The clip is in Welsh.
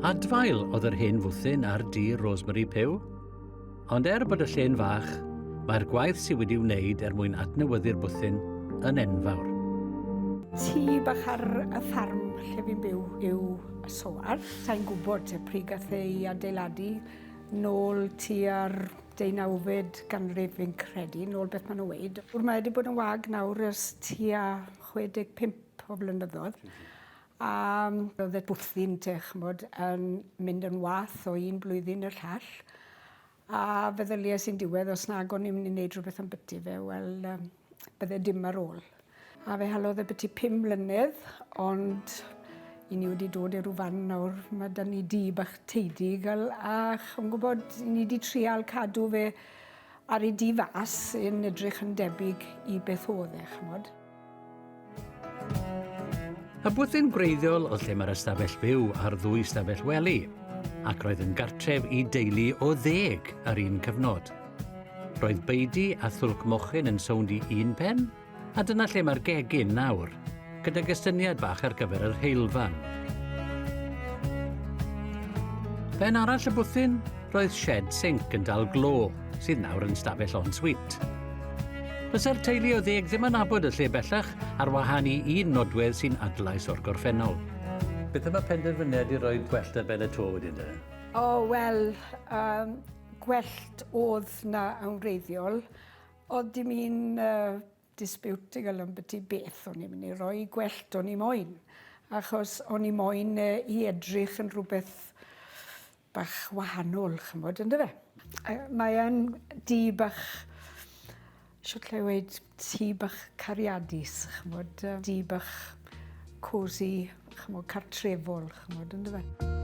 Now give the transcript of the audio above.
Adfail oedd yr hen fwthyn ar dir Rosemary Pugh, ond er bod y lle'n fach, mae'r gwaith sydd wedi wneud er mwyn adnewyddu'r bwthyn yn enfawr. Tŷ bach ar y ffarm lle fi'n byw yw y Soar. Sa i'n gwybod te pryd gath ei adeiladu, nôl tua'r deunawfed ganrif fi'n credu, nôl beth maen nhw'n weud. Mae wedi bod yn wag nawr ers tua 65 o flynyddoedd. A oedd y bwthyn te, ch'mod, yn mynd yn wath o un blwyddyn i'r llall. A feddyliais i'n diwedd, os nag o'n i'n mynd i wneud rhywbeth ambyti fe, wel, um, bydde dim ar ôl. A fe halodd e byti pum mlynedd, ond i ni wedi dod i rhyw fan nawr, mae da ni di bach teidi i gael, a ch'm gwybod, ni wedi trial cadw fe ar ei di fas yn edrych yn debyg i beth oedd e, ch'mod. Y bwthyn gwreiddiol oedd lle mae'r ystafell fyw a'r ddwy stafell wely, ac roedd yn gartref i deulu o ddeg ar un cyfnod. Roedd beudy a thwlc mochyn yn sownd i un pen, a dyna lle mae'r gegin nawr, gydag estyniad bach ar gyfer yr heulfan. Ben arall y bwthyn, roedd shed sinc yn dal glo, sydd nawr yn stafell en-suite. Fysa'r teulu o ddeg ddim yn nabod y lle bellach, ar wahân i un nodwedd sy'n adlais o'r gorffennol. Beth am y penderfyniad i roi gwellt ar ben y to wedyn de? O, wel, um, gwellt oedd na yn wreiddiol. Oedd dim un uh, dispute i gael ambyti beth o'n i'n mynd i roi gwellt o'n i moyn. Achos o'n i moyn uh, i edrych yn rhywbeth bach wahanol, ch'mod, yndyfe? Mae e'n dŷ bach, shwt lle i weud, tŷ bach cariadus, ch'mod, dŷ bach cosy, ch'mod, cartrefol, ch'mod, yndyfe?